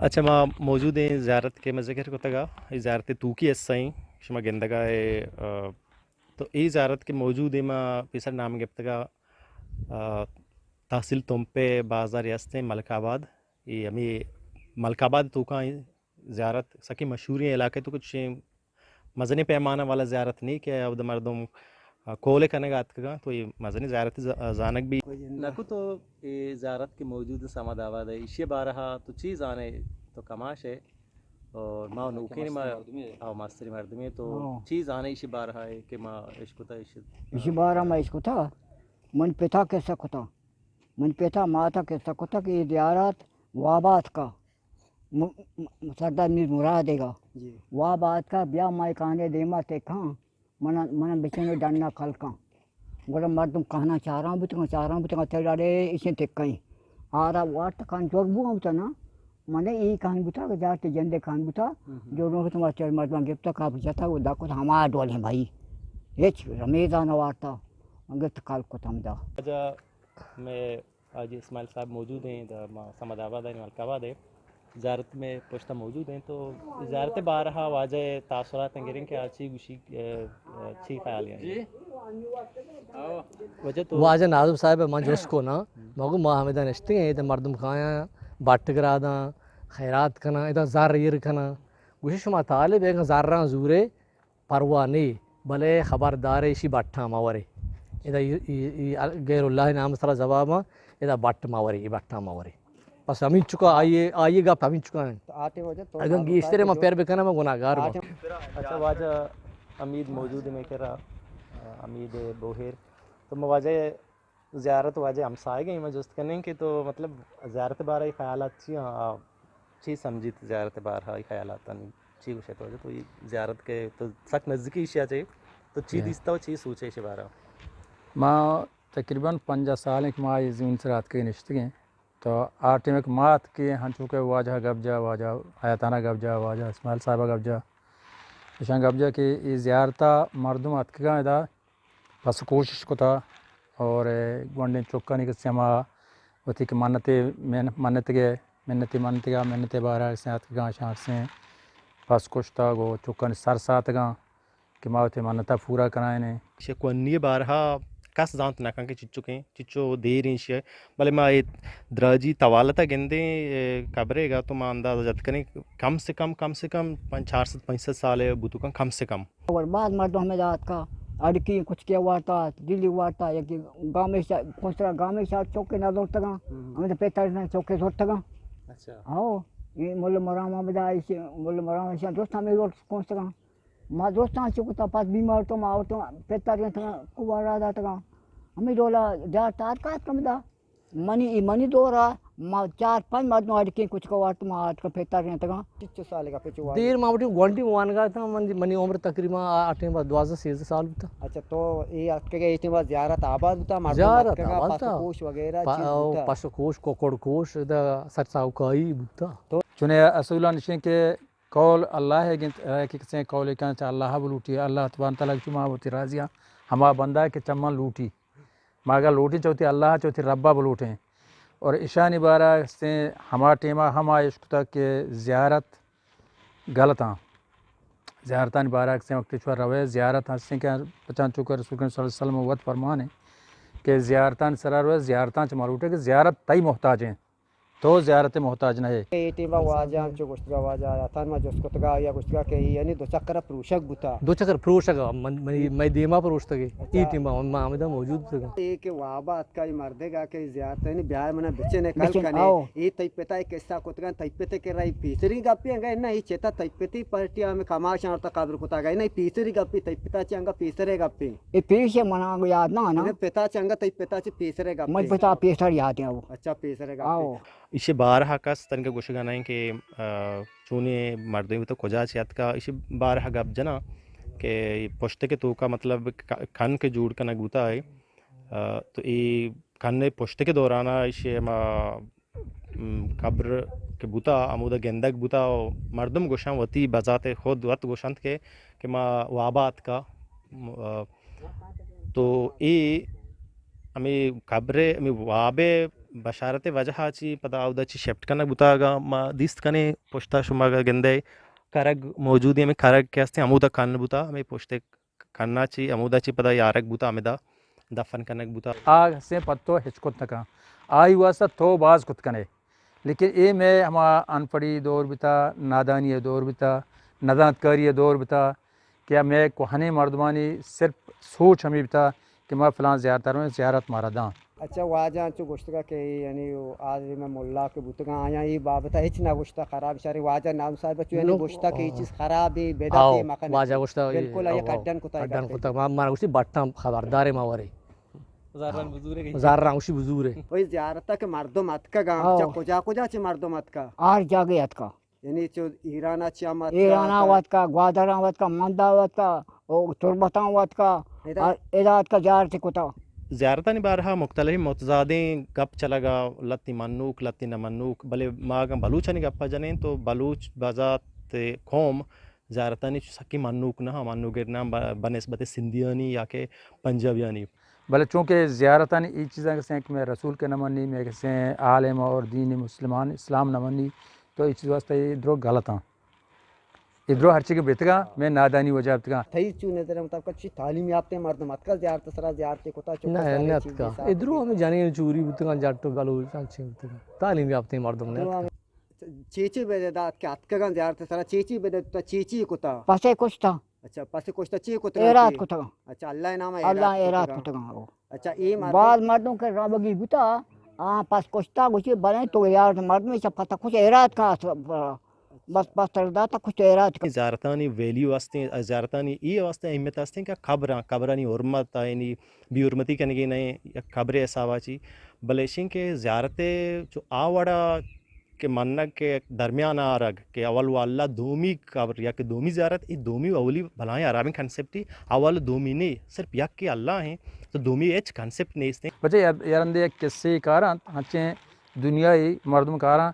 اچھا، ما موجود ایں زیارت کہ ما ذکر کتگ ءَ، اے زیارت ءِ توکی حصہ ایں، شما گندگ ءَ اے، آ، تو اے زیارت کہ موجود ایں، ما پیسر نام گپتگ ءَ، آ، تحصیل تمپ ءِ بازار است ایں ملک آباد، اے ہمے ملک آباد توکا ایں زیارت، سکیں مشہوریں علاقہ تو کچھ مزنیں پیمانہ والا زیارت نہیں کہ اودا مردم، آ، کول کنگ ءَ اتکگاں، تو اے مزنیں زیارت ز-، زانگ بی۔ نکو تو اے زیارت کہ موجود صمد آباد ءَ، ایشی بارہ ءَ تو چی زانے؟ تو کماش ئے اور ما نوکیں ما، او مستری مردمے، تو ہاں۔ چی زانے ایشی بارہ ءَ کہ ما اشکتا ایشی؟ ایشی بارہ ءَ ما اشکتا، من پتا قصہ کتا، من پتا ماتا قصہ کتا کہ اے زیارت واب ءَ اتکا۔ م-، م-، سردار میر مراد ءِ گا۔ جی۔ واب ءَ اتکا، بیا ما اے کانے دیما تکاں، من، من بچنے ڈنا کلکاں۔ گڑا مردم کہنا چاراں بوتگاں، چاراں بوتگاں، تیرا رے ایشیں تکیں۔ آرا وارت کان جوگ بوان بوتنا، من اے کان بوتا، کہ جارت جندے کان بوتا، ہم۔ جو روز ما چر مردم گپتا، کاپ جتا، وہ دا کت ہما ڈولیں بھائی۔ ہچ رمیزا نہ وارتا، گپت کل کت ہمدا۔ اچھا، میں حاجی اسماعیل صاحب موجود ایں، دا ما صمد آباد ءَ، ملک آباد ءَ، زیارت ءِ پشت ءَ موجود ایں، تو زیارت ءِ بارہ ءَ واجہ ءِ تاثرات گریں کہ آ چی گوشی، آ، آ، چی خیال ایں؟ جی۔ واجہ تو واجہ ناظم صاحب ءَ من جست کو نا، ہم۔ مگو ما ہمیدا نشتگ ایں، ادا مردم کایاں، بٹ گراداں، خیرات کناں، ادا زر ایر کناں۔ گوشی شما طالب ایں، زراں زورے، پرواہ نی، بلے خبردار ایشی بٹاں مہ ورے۔ ادا ای، ای، ای غیر اللہ نام سرا زباباں، ادا بٹ مہ ورے، ای بٹاں مہ ورے۔ بس ہمینچکا آئی، آئی گپ ہمینچکا انت۔ اگاں گیشتر ما پر بکناں، ما گناہگار باں۔ اچھا، واجہ حمید موجود ایں مئے کرا، حمید بوہیر۔ تو ما واجہ زیارت واجہ ہمسائگ ایں، ما جست کنیں کہ تو مطلب زیارت بارہ ءَ خیالات چی آں؟ آ، چی سمجھیت زیارت بارہ ءَ خیالاتانی؟ چی گوشے تو واجہ؟ تو اے زیارت کہ تو سک نزدیکی ایشی ءَ چے، تو چی دیستا و چی سوچے ایشی بارہ ءَ؟ ما تقریباً پنجاہ سال ایں کہ ما اے زمین سرا اتکگیں نشتگیں۔ تو آ ٹائم کہ ما اتکگیں، ہنچو کہ واجہ گپ جا، واجہ حیاتانا گپ جا، واجہ اسماعیل صاحبا گپ جا، ایشاں گپ جا کہ اے زیارتا مردم اتکگاں ادا، پس کوشش کتا اور گونڈیں چکانی کسے ہما وتی کہ منتے من-، منت گئے، منتے منتگا، منتے بارا کسے اتکگاں، شاں کسے پس کشتا، گو چکانی سر ساتگاں کہ ما وتی منتا پورا کنائنے۔ شے کونی بارہا کس زانت نہ کن کہ چچکیں، چچو دیریں شے، بلے ما اے دراجی توالتا گندیں، اے قبرے گا تو ما اندازہ جت کنیں کم سے کم، کم سے کم پنچ، چار سد، پنچ سد سال بوتکن کم سے کم۔ اور بعد مردم ہمیں دات کا، اڑکی کچھ کے وارتا، دلی وارتا، یک گامیشا، پوسرا گامیشا چوکے نہ زورتگاں، ہمیں تو پیتر نہ چوکے زورتگاں۔ اچھا۔ ہاں، یہ مل مرام ہمیں دا، مل مرام ایشاں دوست ہمیں زورت پہنچتگاں۔ ما دوستاں چو کتا، پس بیمار تو ما آورتگاں، پیتر نہ تگاں، کوارا داتگاں۔ ہمیں ڈولا دیار تار کات کم دا۔ منی، ای منی دورا ما چار پنچ مردم اڑکیں کچکا وارت، ما آتکا پیتر رہتگاں۔ چچو سال کا پچو وارت؟ دیر ما وٹی گونڈی وانگا تا، من، منی عمر تقریباً آ ٹائم با دوازدہ سیزدہ سال بوتا۔ اچھا، تو اے اتکگا، اے ٹائم با زیارت آباد بوتا، مردم زیارت اتکگا، آباد پس تا۔ کوش وغیرہ پا-، چیز او، بوتا؟ پس کوش، ککڑ کوش، دا سر ساوکائی بوتا۔ تو چنے اصولاً نشین کہ قول اللہ ء گنت، اے کہ کسیں قولے کن چہ اللہ ء بلوٹی، اللہ تبارک تعالیٰ چو ما وتی راضیاں ہما بندہ کہ چماں لوٹی۔ ما اگاں لوٹیں چہ وتی اللہ ء، چہ وتی رب ء بلوٹیں۔ اور اشانی بارہ ء کسیں ہما ٹیم ء ہما اشکتگ کہ زیارت غلط آں۔ زیارتانی بارہ ء کسیں وقتی چو روئے، زیارت ہستیں کہ پچاں چو کہ رسول کریم صلی اللہ علیہ وسلم وت فرمانے کہ زیارتانی سرا روئے، زیارتاں چہ ما لوٹے کہ زیارت تئی محتاج ہیں۔ تو زیارت ء محتاج نہ ئے۔ اے ٹیم ء واجہ ہم چو گوشتگا، واجہ حیاتان ما جست کتگا، آیا گوشتگا کہ اے یعنی دو چکر ء پروشگ بوتا۔ دو چکر پروشگ، من، منی، مئے دیما پروشتگے۔ اچھا۔ اے ٹیم ء ما ہمدا موجود بوتگاں۔ اے کہ واب ء اتکا اے مردے گا کہ زیارت ء یعنی بیا منا بچنے کل بچن، کنے۔ آؤ۔ اے تئی پتا اے قصہ کتگا، تئی پتے کہ رہی پیسری گپی انگا، نہ اے چتا تئی پتی پارٹی ہمیں کماشاں اور تا قبر کتگا، نہ اے پیسری گپی، تئی پتا چنگا پیسرے گپی۔ اے پیش ء منا یاد نہ آنا۔ پتا چنگا، تئی پتا چہ پیسرے گپی۔ من پتا پیسر یاد ہے وہ۔ اچھا، پیسرے گپی۔ آؤ۔ ایشی بارہ ء کس تنیگہ گوشگا نہ انت کہ، آ، چونیں مردمے بوتہ، کجا چہ اتکہ، ایشی بارہ ء گپ جناں کہ پشتک ء توکا مطلب ک-، کن کہ جوڑ کنگ بوتہ اے، آ، تو اے کن ء پشتک ء دوران ء ایشی ہما، م، قبر کہ بوتہ، ہمودا گندگ بوتہ و مردم گوشاں وتی بذات خود وت گوشنت کہ، کہ ما وابا اتکہ، م-، آ، تو اے ہمے قبر ء، ہمے واب ء بشارت ءِ وجہ ءَ چی پدا اودا چی شفٹ کنگ بوتا؟ اگاں ما دیست کنیں پشتا شما اگاں گندئے کرگ موجود ایں، ہمے کرگ کہ ہستیں ہمودا کن بوتا، ہمے پشت ءِ کنا چی ہمودا چی پدا یارگ بوتا، ہمدا دفن کنگ بوتا۔ آ ہستیں پہ تو ہچ کت نہ کن، آئی واسطہ تو باز کت کنے۔ لیکن اے مئے ہما انپڑھی دور بتا، نادانی ءِ دور بتا، نزانتکاری ءِ دور بتا، کہ مئے کوہنیں مردمانی صرف سوچ ہمے بتا کہ ما فلان زیارت ءَ رویں، زیارت مارا داں۔ اچھا، واجہ انچو گوشتگا کہ اے یعنی آ مئے ملا کہ بوتگاں، آیاں اے بابت ءَ ہچ نہ گوشتا، خراب شر۔ واجہ نام صاحب چو یعنی نو، گوشتا کہ اے چیز خرابیں، بدعتے، آو، مکن۔ واجہ گوشتا، بالکل، آئی آو، کڈن کتا، کڈن کتا۔ ما، ما گوشتی بٹاں خبردارے ما ورے۔ زراں بزورے گئی۔ زراں گوشی بزورے۔ وہی زیارت ءَ کہ مردم اتکگاں، آو۔ چا کجا کجا چہ مردم اتکا؟ ہر جاگہ اتکا۔ یعنی چو ایران ءَ چہ ہم اتکا، ایران ءَ اتکا، گوادر ءَ اتکا، مند ءَ اتکا، او تربت ءَ اتکا، ادا؟ آ، ادا اتکا زیارت کتا۔ زیارتانی بارہ ءَ مختلف متضادیں گپ چلگا، لتی منوک، لتی نہ منوک، بلے ما اگاں بلوچانی گپ ءَ جنیں تو بلوچ بذات قوم زیارتانی چو سکی منوک نہ، منوگر نہ، ب-، بنسبت سندھیانی یا کہ پنجابیانی۔ بلے چونکہ زیارتانی اے چیزاں کسیں کہ مئے رسول کہ نہ منی، مئے کسیں عالم اور دین مسلمان اسلام نہ منی، تو اے چیز واسطہ اے درو غلط آں۔ اے درو ہرچی کہ بیتگاں، مئے نادانی وجہ بیتگاں۔ تئی چو نظر مطابق چی تعلیم یافتہ مردم اتکا زیارت سرا زیارت کتا، چکا نہ، سارے نہ چیز اتکا۔ حساب اے درو ہمیں جنین چوری بیتگاں، جٹ و بلوچ انچیں بیتگاں۔ تعلیم یافتہ مردم نہ درو اتکا۔ ہمیں چیچی بدے دات کہ اتکگاں زیارت سرا، چیچی بدے تا چیچی کتا؟ پسے کشتا۔ اچھا، پسے کشتا چی کتا؟ ایرات کتا۔ اچھا، اللہ نام اللہ ایرات ایرات کتا۔ کتا، ہو۔ اچھا، اے مردم باز مردم کہ ربگی بوتا، آ پس کشتا گوشی بلے تو یار مردم چا پتا کچھ ایرات کا، بس پس تر داتا کچھ ایرات کا۔ زیارتانی ویلیو ہستیں، زیارتانی اے واسطہ اہمیت ہستیں کہ قبراں، قبرانی حرمت، یعنی بے حرمتی کنگی نہیں، یک قبر حسابا چی۔ بلے اشیں کہ زیارت چو آ وڑا کہ منگ کہ درمیان آرگ کہ اول و اللہ دومی قبر یا کہ دومی زیارت، اے دومی و اولی بلائیں حرابیں کنسپٹی، اول و دومی نے، صرف یک کہ اللہ ہیں، تو دومی ہچ کنسپٹ نیست ہیں۔ بچے یار، یارندے یک قصے کاراں، ہنچیں دنیای مردم کاراں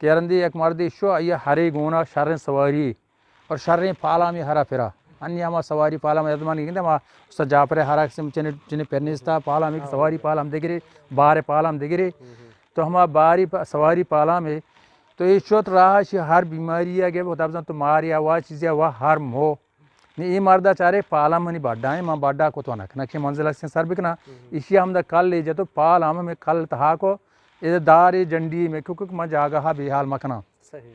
کہ یارندے یک مردے شو، آئی ہرے گونا شریں سواری اور شریں پالامی ہرا پھرا۔ انی ہما سواری پالام یاد مان گندے، ما استاد جعفر ہرا قسم چنے، چنے پھرنیستا، پالام ایک سواری پالام دگرے، بار پالام دگرے۔ تو ہما باری پا-، سواری پالام ہے۔ تو اے شوت راہ شی ہر بیماری ہے کہ خدا بزن تو مار یا وا چیز یا وا ہر مو۔ نی اے مردا چارے پالام منی بڈا ہے، ما بڈا کو تو نک نک منزل سے سر بکنا۔ اسی ہم دا کل لے جتو پالام میں کل تہا کو، اے دار اے جنڈی میں کیونکہ ما جاگہ بے حال مکنا۔ صحیح۔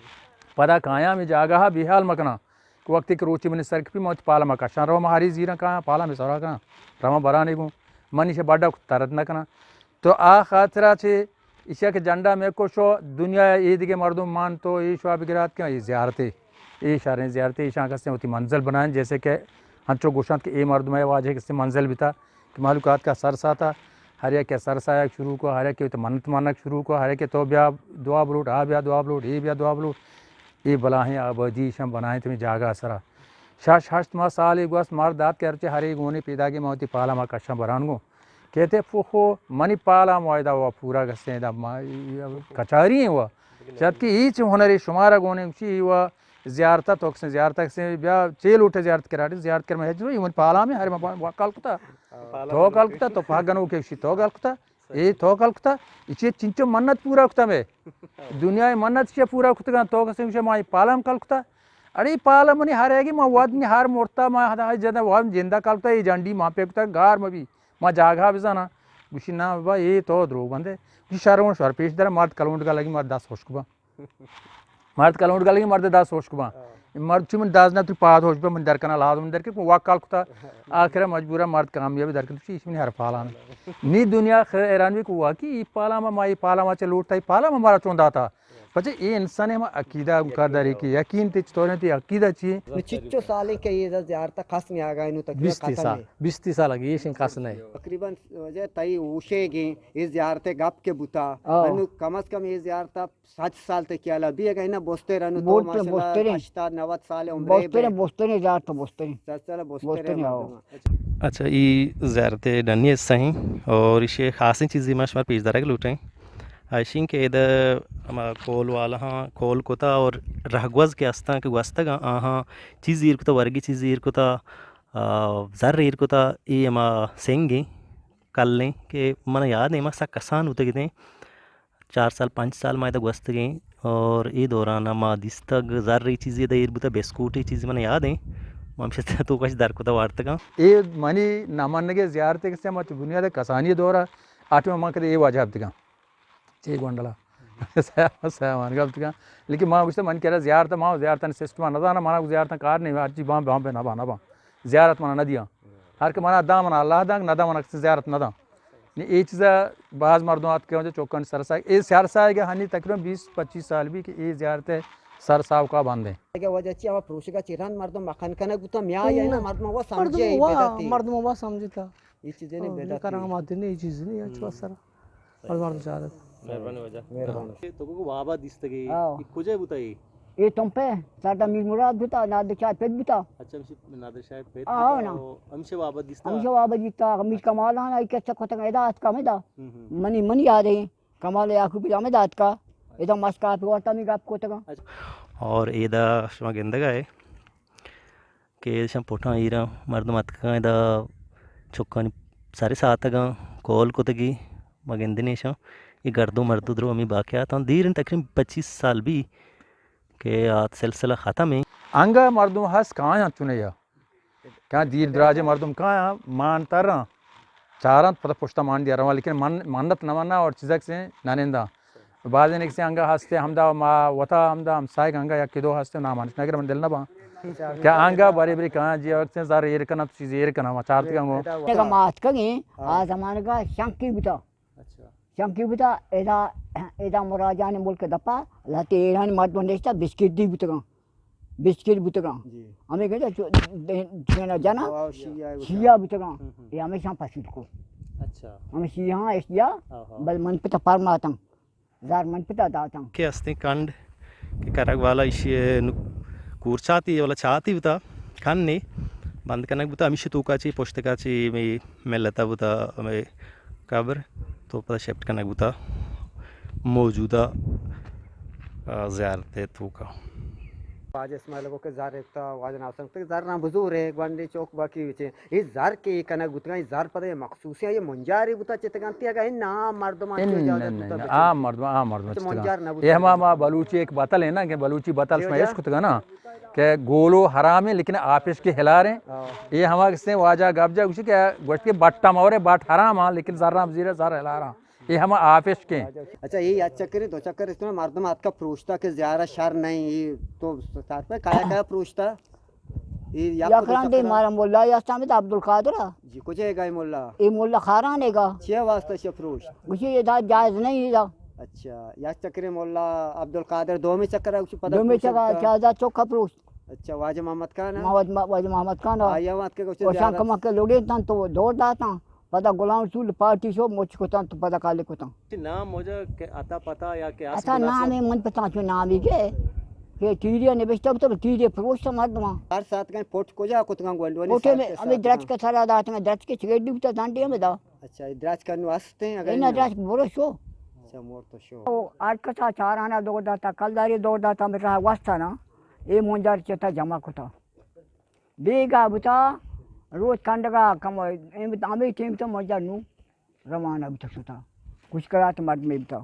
پدا کایاں ہمے جاگہ ءَ بے حال مہ کناں کہ وقتے کہ روچے منی سر کپی، من وتی پالاں ما کشاں، رواں ما ہری زیراں کایاں، پالاں ہمے سرا کناں، رواں بران ءَ گوں، من ایشی ءَ بڈ ءَ ترت نہ کناں۔ تو آ خاطر ءَ چہ ایشی ءَ کہ جنڈا مئے کشو دنیا ءَ اے دگہ مردم مان تو اے شوا بگرات کہ اے زیارتے، اے شریں زیارتے، ایشاں کسیں وتی منزل بنائیں، جیسے کہ ہنچو گوشنت کہ اے مردم ءَ واجہ کسیں منزل بیتا۔ کہ مہلوک آتکا سر ساتا، ہر یکے سر سایگ شروع کو، ہر یکے وتی منت منگ شروع کو، ہر یکے تو بیا دعا بلوٹ، آ بیا دعا بلوٹ، اے بیا دعا بلوٹ۔ اے بلاہیں آبادی ایشاں بنائیں تمہیں جاگہ سرا۔ شش ہشت ماہ سالے گوست مرد آتکا ہرچے ہرے گونے پیداگے ما وتی پالا ما کشاں بران گوں۔ کہتے پھو منی پالا ما ادا وا پورا گستے ادا ما کچاری ہیں وا۔ چت کہ ہیچ ہنرے شمارا گونے گوشی وا زیارت ءَ تو کسیں زیارت ءَ کسیں بیا چے لوٹے زیارت کرا، زیارت کر میں ہچ نو، اے من پالا میں ہر میں کال کتا۔ تو کال کتا، تو پاگنو کے شی تو کال کتا۔ اے تو کال کتا۔ اچے چنچو منت پورا کتا میں۔ دنیا ءِ منت چے پورا کتگاں، تو کسیں شے مائی پالا میں کال کتا۔ اڑے پالا منی ہر ایگی ما واد نی ہر مرتا ما ہدا جدا واد جندا کال کتا، اے جنڈی ما پہ کتا گار مبی۔ ما جاگہ بزانا۔ گوشی نا بابا، اے تو دروگ بندے۔ گوشی شرون شر پیش در مرد کلونڈ کا لگی مرد دست خوش کبا۔ مرد کلونڈ گلگی مرد دست ہوش کباں۔ مرد چی من دست نہ تو پاد ہوش بہ من در کنا لازم در کے کو واک کال کتا۔ آخر مجبورا مرد کامیابی در کن تو چی من ہر پالا میں۔ نی دنیا خیر ایران بھی کو واکی ای پالا ما، ما ای پالا ما چے لوٹتا ای پالا ما مارا چون داتا۔ پچے اے انسان ما عقیدہ کار داری کی یقین تے چطور تے عقیدہ چی؟ نی چچو سالے کہ یہ زیارت خاص نہیں آگا انو تقریبا بیست ختم سال، ہے۔ بیست سال لگی یہ شن خاص نہیں۔ تقریبا وجہ تئی ہوشے گے یہ زیارت گپ کے بوتا۔ آ۔ انو کم از کم یہ زیارت سچ سال تے کیا لا بھی اگہ نہ بوستر انو تو بوستر، ماشاءاللہ بوستریں۔ ہشتاد نود سال عمرے بوستریں، بے۔ بوستریں زیارت بوستریں۔ سچ سال بوستریں بوستریں، مردم۔ آؤ۔ اچھا، ای زیارت ڈنی حصہ ہیں اور ایشی خاصیں چیزی ما شمار پیش دارگ لوٹیں۔ ایشی کہ ادا ہما کول والا ہاں کول کتا اور رہگوز کے استاں کہ گوستگاں آہاں چیز ایر کتا، ورگی چیز ایر کتا، آ، زر ایر کتا، ای ہما سنگ ہیں۔ کلیں کہ من یاد ایں، ما سک کسان بوتگ اتیں۔ چار سال، پنچ سال ما ادا گوستگیں اور اے دوران ما دیستگ زر اے چیزے ادا ایر بوتا، بسکوٹ اے چیزے من یاد ایں، ما ہمشہ تو کش در کتا وارتگاں۔ اے منی نہ منگے زیارت کسے ما چہ بنیاد کسانی دورا آٹو من کدے اے واجہ بتگاں۔ چے گونڈلا۔ سیاوان گپتگاں۔ لیکن ما گوشتا من کرا زیارت، ما زیارتانی سسٹم نہ زاناں، منا زیارتاں کار نہیں، ہرچی باں، باں، نہ باں، نہ باں۔ زیارت منا نہ دیاں۔ ہر کہ منا داں، منا اللہ داں، نہ داں، منا کسی زیارت نہ داں۔ نی اے چیزا باز مردم آتکے، چوکانی سرساہگ، اے سرساہگ ہنی تقریباً بیست پچیس سال بی کہ اے زیارت سرساہگا بند ایں۔ اگہ وجہ چی ہما پروشگا چی رند مردم مکن کنگ بوتا، میا یا نہ، مردم وا سمجھے اے وا، بدتے۔ مردم وا سمجھتا۔ اے چیزے نے بدتے۔ کرامات نے، اے چیز نے، اچ وسرا۔ مردم چارت۔ مہربانی واجہ۔ مہربانی۔ اے تو کو وابا دیستگے، ہاں۔ اے کجا بوتا اے؟ اے تمپے، سردار میر مراد بوتا، نادر شاہ پت بوتا۔ اچھا، ہمشی نادر شاہ پت ہاں، بوتا، نا۔ او ہمشی وابا دیستا؟ ہمشی وابا دیستا، میر کمالان، اے کسا کتگ، ادا آتکا ہمدا۔ ہم، ہم۔ منی، منی یاد ایں، کمال یعقوبی ہمدا آتکا، ادا مسکا پہ وارتا می گپ کتگا۔ اچھا۔ اور ادا شما گندگا اے۔ کہ ایشاں پٹاں ایراں مردم اتکگاں ادا چکانی سر ساتگاں کول کتگی، ما گندیں ایشاں اے گردو مردو درو ہمے باقیات آں۔ دیر انت، تقریباً پچیس سال بی کہ آ سلسلہ ختم ایں۔ انگہ مردم ہست کایاں چنے یا کہ دیر دراجیں مردم کایاں مان تراں چاراں پدا پشتا مان دیاں رواں، لیکن من، منت نہ مناں اور چیزک سے نہ ننداں۔ بازیں ایک سے انگا ہستے ہمدا ما وتا ہمدا ہمسائگ انگا یکی دو ہستے نامانش نگر من دل نہ باں۔ کہ انگا بری بری کہاں جی وقت زر ایر کناں تو چیز ایر کناں ما چارتگاں گوں۔ نگا ما اتکگیں، آ زمانگا شنکی بوتا۔ اچھا۔ شنکی بوتا، ادا، ادا مراجان ملک دپا، لہتے ایرانی مردم نشتا بسکٹ دی بوتگاں۔ بسکٹ بوتگاں۔ جی۔ ہمیں کہتے چو-، دے-، چینا جنا، ہاں، شیعہ بوتگاں۔ شیعہ بوتگاں۔ ہم، ہم۔ یہ ہمیشہ پسند کو۔ اچھا۔ ہمیں شیعہ ہاں، اشیا، ہاں، ہاں۔ بل من پتا پرماتاں۔ زار من پتا داتاں۔ کہ ہستیں کنڈ کہ کرگ والا ایشی ء نو-، کور چاتی والا چاتی بوتا، کن نے بند کنگ بوتا، ہمیشی توکا چی پشتکا چی می ملتا بوتا، ہمے قبر تو پدا شفٹ کنگ بوتا موجودہ، آ، زیارت توکا۔ واجہ اسماعیل کو کہ زر اتکا، واجہ ناصر کو کہ زر نہ بزور ہے، گونڈے چوک باقی بچے۔ اے زر کہ اے کنگ بوتگاں، اے زر پدا اے مخصوصیں اے منجارے بوتا چتگانتی، اگہ اے نام مردمان چو اجازت بوتا بچے۔ عام مردم، عام مردم اچھا، چتگاں۔ منجار نہ بوتا۔ اے ہما، ہما بلوچی ایک بتل ہے نا، کہ بلوچی بتل جی، شما جی۔ عشق کتگا نا، کہ گولو حرام ہے لیکن آپش کے حلال ہیں۔ ہاں۔ اے ہما کسے واجہ گپ جا گوشی کہ گوشت کہ بٹا مورے بٹ حرام ہاں، لیکن زر ہم زیرے زر حلال ہاں۔ اے ہما آپش کے۔ اچھا، اے یک چکرے دو چکر اس میں مردم آتکا پروشتا کہ زیارہ شر نہیں، اے تو ساتھ پہ کایا کایا پروشتا؟ اے یا یک رندے مارا ملا یاستا ہمیں عبدالقادر۔ جی، کجے گئے ملا؟ اے ملا خاران ہے گا۔ چیا واسطہ چیا پروشت؟ گوشی ادا جائز نہیں ادا۔ اچھا، یک چکرے ملا عبدالقادر دومی چکر ہے، گوشی پدا دومی پروشت چکر کا؟ چاہتا چوکا پروشت۔ اچھا، واجہ محمد خان ہے؟ واجہ، واجہ محمد خان ہے۔ آیا وقت کے گوشت اور شان زیارت کما کے لوگے تن تو دور داتا۔ پدا غلام رسول پارٹی شو مچ کتن تو پدا کالے کتن۔ چی نام موجہ کہ عطا پتا یا کہ اسم عطا نام ہے، من پتا چو نامی کے کہ ٹیری نبشتہ بتا، ٹیری پروشت مردم۔ ہر ساتھ کہیں پوٹ کجا کتگاں گونڈونی پوٹے ساتھ میں کے ہمیں ساتھ درچ کہاں؟ کا سرا دات میں درچ کے چگڑی بتا دانڈے میں دا۔ اچھا، اے درچ کنو ہستے ہیں اگر اینا نہیں؟ درچ برو شو۔ اچھا، مور تو شو۔ او ہر کسا چارانا دور داتا، کلداری دور داتا، میرا واسطہ نا، اے مونجار چتا جمع کتا۔ بیگا بوتا، روچ کنڈگا کم، ایم، ہمے ٹیم تو مجا نو روانہ بوتا شتا۔ کچھ کرات مردمے بوتا۔